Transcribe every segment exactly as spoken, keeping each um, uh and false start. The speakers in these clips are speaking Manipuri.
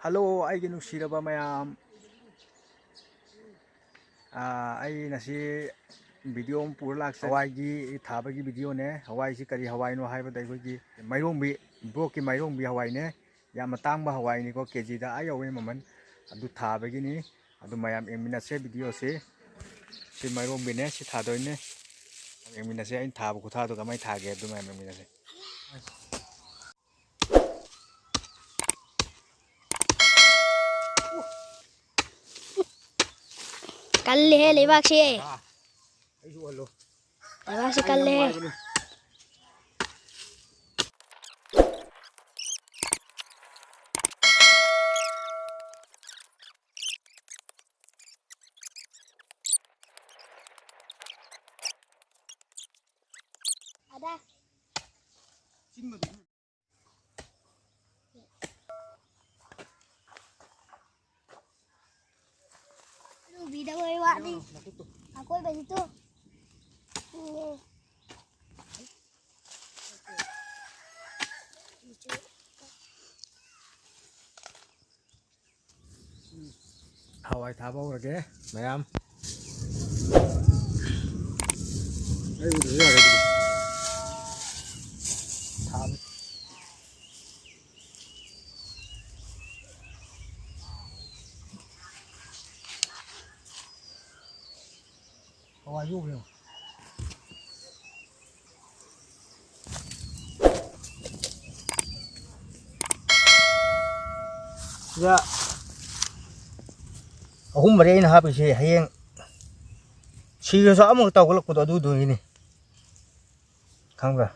ꯍꯜꯂꯣ, ꯑꯩꯒꯤ ꯅꯨꯡꯁꯤꯔꯕ ꯃꯌꯥꯝ꯫ ꯑꯥ, ꯑꯩ ꯉꯁꯤ ꯚꯤꯗꯤꯑꯣ ꯑꯃ ꯄꯨꯔ ꯂꯥꯛꯆꯩ꯫ ꯍꯋꯥꯏꯒꯤ ꯊꯥꯕꯒꯤ ꯚꯤꯗꯤꯑꯣꯅꯦ꯫ ꯍꯋꯥꯏꯁꯤ ꯀꯔꯤ ꯍꯋꯥꯏꯅꯣ ꯍꯥꯏꯕꯗ ꯑꯩꯈꯣꯏꯒꯤ ꯃꯥꯏꯔꯣꯡꯕꯤ, ꯕ꯭ꯂꯣꯛꯀꯤ ꯃꯥꯏꯔꯣꯡꯕꯤ ꯍꯋꯥꯏꯅꯦ꯫ ꯌꯥꯝ ꯑꯇꯥꯡꯕ ꯍꯋꯥꯏꯅꯤꯀꯣ, ꯀꯦ ꯖꯤꯗ ꯑꯥ ꯌꯧꯋꯤ ꯃꯃꯜ꯫ ꯑꯗꯨ ꯊꯥꯕꯒꯤꯅꯤ꯫ ꯑꯗꯨ ꯃꯌꯥꯝ ꯌꯦꯡꯃꯤꯟꯅꯁꯦ ꯚꯤꯗꯤꯑꯣꯁꯤ꯫ ꯁꯤ ꯃꯥꯏꯔꯣꯡꯕꯤꯅꯦ, ꯁꯤ ꯊꯥꯗꯣꯏꯅꯦ꯫ ꯌꯦꯡꯃꯤꯟꯅꯁꯦ, ꯑꯩꯅ ꯊꯥꯕ ꯈꯨꯊꯥꯗꯣ ꯀꯃꯥꯏꯅ ꯊꯥꯒꯦ ꯍꯥꯏꯕꯗꯨ ꯃꯌꯥꯝ ꯌꯦꯡꯃꯤꯟꯅꯁꯦ꯫ ꯀꯜꯂꯦꯍꯦ ꯂꯩꯕꯥꯛꯁꯦ꯫ ꯑꯩꯁꯨ ꯎꯍꯜꯂꯣ꯫ ꯂꯩꯕꯥꯛꯁꯦ ꯀꯜꯂꯦꯍꯦ꯫ ꯑꯗ꯫ ꯂꯨꯕꯤꯗ ꯑꯣꯏ ꯋꯥꯠꯂꯤ꯫ ꯑꯀꯣꯏꯕꯁꯤ ꯇꯨ꯫ ꯍꯋꯥꯏ ꯊꯥꯕ ꯍꯧꯔꯒꯦ ꯃꯌꯥꯝ꯫ ꯑꯩ ꯎꯗ꯭ꯔꯁꯨ ꯌꯥꯔꯦ ꯑꯗꯨꯗꯤ꯫ ꯊꯥꯕ꯫ ꯍꯋꯥꯏꯁꯨ ꯎꯕ꯭ꯔꯣ? ꯁꯤꯗ ꯑꯍꯨꯝ ꯃꯔꯤ ꯑꯩꯅ ꯍꯥꯞꯄꯤꯁꯦ ꯍꯌꯦꯡ ꯁꯤꯔꯁꯨ ꯑꯃꯈꯛ ꯇꯧꯒꯠꯂꯛꯄꯗꯣ ꯑꯗꯨꯗꯨꯒꯤꯅꯤ꯫ ꯈꯪꯕ꯭ꯔꯥ?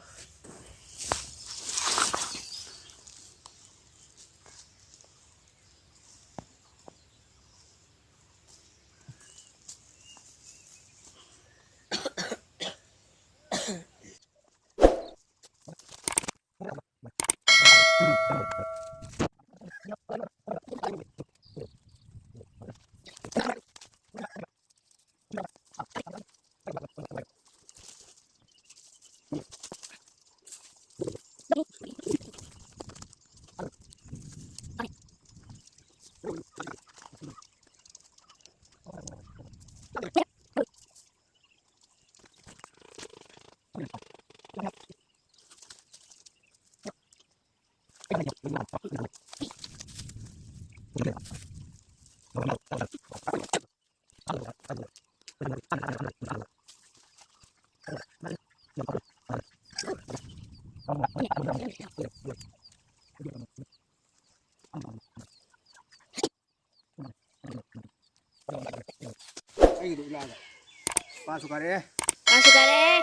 ꯑꯩꯒꯤꯗꯣ ꯏꯂꯥꯗ꯫ ꯄꯥꯟꯁꯨ ꯀꯥꯔꯛꯑꯦ꯫ ꯄꯥꯟꯁꯨ ꯀꯥꯔꯛꯑꯦ꯫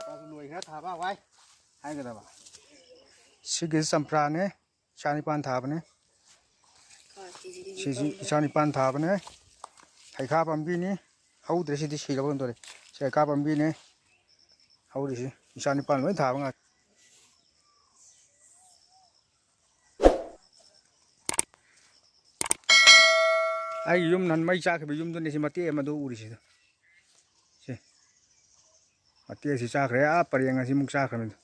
ꯄꯥꯟꯁꯨ ꯂꯣꯏꯈ꯭ꯔꯦ ꯊꯥꯕ ꯋꯥꯏ꯫ ꯍꯥꯏꯒꯗꯕ꯫ ꯁꯤꯒꯤ ꯆꯝꯄ꯭ꯔꯥꯅꯦ꯫ ꯏꯆꯥ ꯅꯤꯄꯥꯟ ꯊꯥꯕꯅꯦ꯫ ꯁꯤꯁꯤ ꯏꯆꯥ ꯅꯤꯄꯥꯟ ꯊꯥꯕꯅꯦ꯫ ꯍꯩꯈꯥ ꯄꯥꯝꯕꯤꯅꯤ꯫ ꯍꯧꯗ꯭ꯔꯦ, ꯁꯤꯗꯤ ꯁꯤꯔꯕ ꯀꯩꯅꯣ ꯇꯧꯔꯦ꯫ ꯁꯤ ꯍꯩꯈꯥ ꯄꯥꯝꯕꯤꯅꯦ꯫ ꯍꯧꯔꯤꯁꯤ ꯏꯆꯥ ꯅꯤꯄꯥꯟ ꯂꯣꯏ ꯊꯥꯕ ꯉꯥꯛꯇ꯫ ꯑꯩꯒꯤ ꯌꯨꯝ ꯅꯍꯥꯟ ꯃꯩ ꯆꯥꯛꯈꯤꯕ ꯌꯨꯝꯗꯨꯅꯦ, ꯁꯤ ꯃꯇꯦꯛ ꯑꯃꯗꯨ ꯎꯔꯤꯁꯤꯗ꯫ ꯁꯤ ꯃꯇꯦꯛ ꯑꯁꯤ ꯆꯥꯈ꯭ꯔꯦ, ꯑꯥ ꯄꯔꯦꯡ ꯑꯁꯤꯃꯨꯛ ꯆꯥꯈ꯭ꯔꯕꯅꯤ꯫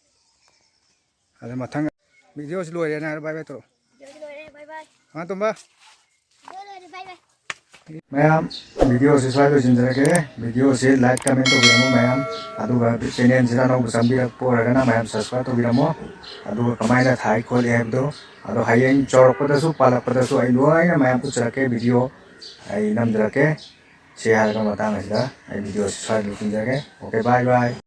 ꯑꯗ ꯃꯊꯪ ꯚꯤꯗꯤꯑꯣꯁꯤ ꯂꯣꯏꯔꯦꯅ ꯍꯥꯏꯔꯣ, ꯚꯥꯏ ꯚꯥꯏ ꯇꯧꯔꯣ꯫ ꯚꯤꯗꯤꯑꯣꯁꯤ ꯂꯣꯏꯔꯦ, ꯚꯥꯏ ꯚꯥꯏ꯫ ꯁꯅꯥꯇꯣꯝꯕ꯫ ꯚꯤꯗꯤꯑꯣ ꯂꯣꯏꯔꯦ, ꯚꯥꯏ ꯚꯥꯏ꯫ ꯃꯌꯥꯝ, ꯚꯤꯗꯤꯑꯣꯁꯤ ꯁ꯭ꯋꯥꯏ ꯂꯣꯏꯁꯤꯟꯖꯔꯒꯦ꯫ ꯚꯤꯗꯤꯑꯣꯁꯤ like, comment ꯇꯧꯕꯤꯔꯝꯃꯨ ꯃꯌꯥꯝ꯫ ꯑꯗꯨꯒ ꯆꯦꯅꯦꯜꯁꯤꯗ ꯑꯅꯧꯕ ꯆꯪꯕꯤꯔꯛꯄ ꯑꯣꯏꯔꯒꯅ ꯃꯌꯥꯝ subscribe ꯇꯧꯕꯤꯔꯝꯃꯣ꯫ ꯑꯗꯨꯒ ꯀꯃꯥꯏꯅ ꯊꯥꯏ ꯈꯣꯠꯂꯤ ꯍꯥꯏꯕꯗꯣ, ꯑꯗꯣ ꯍꯌꯦꯡ ꯆꯥꯎꯔꯛꯄꯗꯁꯨ ꯄꯥꯜꯂꯛꯄꯗꯁꯨ ꯑꯩ ꯂꯣꯏꯅ ꯃꯌꯥꯝ ꯎꯠꯆꯔꯛꯀꯦ, ꯚꯤꯗꯤꯑꯣ ꯑꯩ ꯅꯝꯖꯔꯛꯀꯦ꯫ ꯁꯤ ꯍꯥꯏꯔꯒ ꯃꯇꯥꯡ ꯑꯁꯤꯗ ꯑꯩ ꯚꯤꯗꯤꯑꯣꯁꯤ ꯁ꯭ꯋꯥꯏꯗ ꯂꯣꯏꯁꯤꯟꯖꯔꯒꯦ꯫ Okay, bye bye꯫